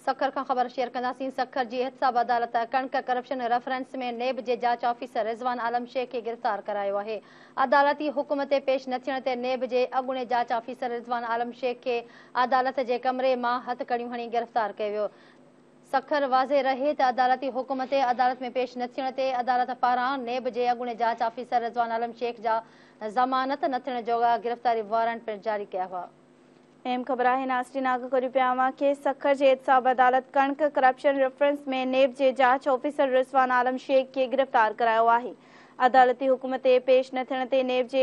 سکر کان خبر شيئر ڪنداسين. سکر جي احتساب عدالت ڪڻڪ ڪرپشن ريفرنس ۾ نيب جي جاچ آفيسر رضوان عالم شيخ کي گرفتار ڪرايو آهي. عدالتي حڪم تي پيش نه ٿيڻ تي نيب جي اڳوڻي جاچ آفيسر رضوان عالم شيخ کي عدالت جي ڪمري مان هٿڪڙيون هڻي گرفتار ڪيو ويو. سکر واضح رهي ته عدالتي حڪم تي عدالت ۾ پيش نه ٿيڻ تي عدالت پاران نيب جي اڳوڻي جاچ آفيسر رضوان عالم شيخ جا ضمانت نه ٿيڻ جوڳا گرفتاري وارنٽ پڻ جاري ڪيا هئا. اهم خبر آهي ناظرين آگاهه ڪريون پيا اوهان کي سکر جي احتساب عدالت ڪڻڪ ڪرپشن ريفرنس ۾ نيب جي جاچ آفيسر رضوان عالم شيخ کي گرفتار ڪرايو آهي. عدالتي حڪم تي پيش نه ٿيڻ تي نيب جي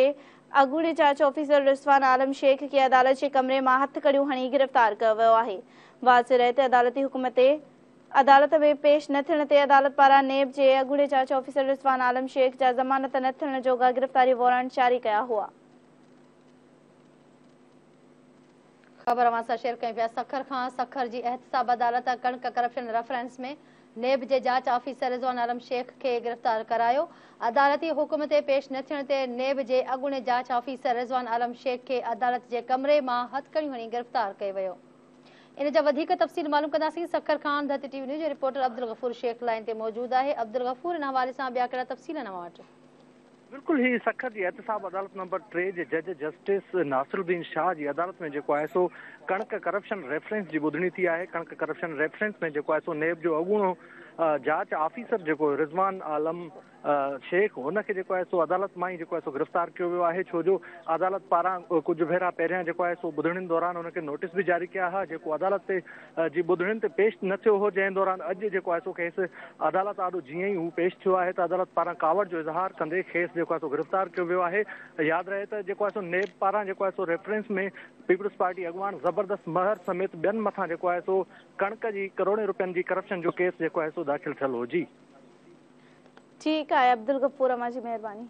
اڳوڻي جاچ آفيسر رضوان عالم شيخ کي عدالت جي ڪمري مان هٿڪڙيون هڻي گرفتار ڪيو ويو آهي. واضح رهي ته عدالتي حڪم تي عدالت ۾ پيش نه ٿيڻ تي عدالت پاران نيب جي اڳوڻي جاچ آفيسر رضوان عالم شيخ جا ضمانت نه ٿيڻ جوڳا گرفتاري وارنٽ جاري ڪيا هئا. خبر اوهان سان شيئر ڪيون پيا سکر کان سکر جي احتساب عدالت ڪڻڪ ڪرپشن ريفرنس ۾ نيب جي جاچ آفيسر رضوان عالم شيخ کي گرفتار ڪرايو. عدالتي حڪم تي پيش نه ٿيڻ تي نيب جي اڳوڻي جاچ آفيسر رضوان عالم شيخ کي عدالت جي ڪمري مان هٿڪڙيون هڻي گرفتار ڪيو ويو. ان جا وڌيڪ تفصيل معلوم ڪنداسين سکر کان ڌرتي ٽي وي نيوز جو رپورٽر عبدالغفور شيخ لائين تي موجود آهي. عبدالغفور ان حوالي سان ٻيا ڪهڙا تفصيل آهن اوهان وٽ؟ بلڪل هي سکر جي احتساب عدالت نمبر 3 جي جج جسٽس ناصر الدين شاهه جي عدالت ۾ جيڪو آهي سو ڪڻڪ ڪرپشن ريفرنس جي ٻڌڻي ٿي آهي. ڪڻڪ ڪرپشن ريفرنس ۾ جيڪو آهي سو نيب جو اڳوڻو جاچ آفيسر جيڪو رضوان عالم شيخ هن کي جيڪو آهي سو عدالت مان ئي جيڪو آهي سو گرفتار ڪيو ويو آهي ڇو جو عدالت پاران ڪجهه ڀيرا پهريان جيڪو آهي سو ٻڌڻين دوران هن کي نوٽيس به جاري ڪيا هئا جيڪو عدالت تي جي ٻڌڻين تي پيش نه ٿيو هو جنهن دوران اڄ جيڪو آهي سو کيس عدالت آڏو جيئن ئي هو پيش ٿيو آهي ته عدالت پاران ڪاوڙ جو اظهار ڪندي کيس جيڪو آهي سو گرفتار ڪيو ويو آهي. ياد رهي ته جيڪو آهي سو نيب پاران جيڪو آهي سو ريفرنس ۾ پيپلز پارٽي اڳواڻ زبردست مهر سميت ٻين مٿان جيڪو آهي سو ڪڻڪ جي ڪروڙين روپين جي ڪرپشن جو ڪيس جيڪو آهي سو داخل ٿيل هو. جي. ٺيڪ آهي عبدالغفور اوهان جي مهرباني.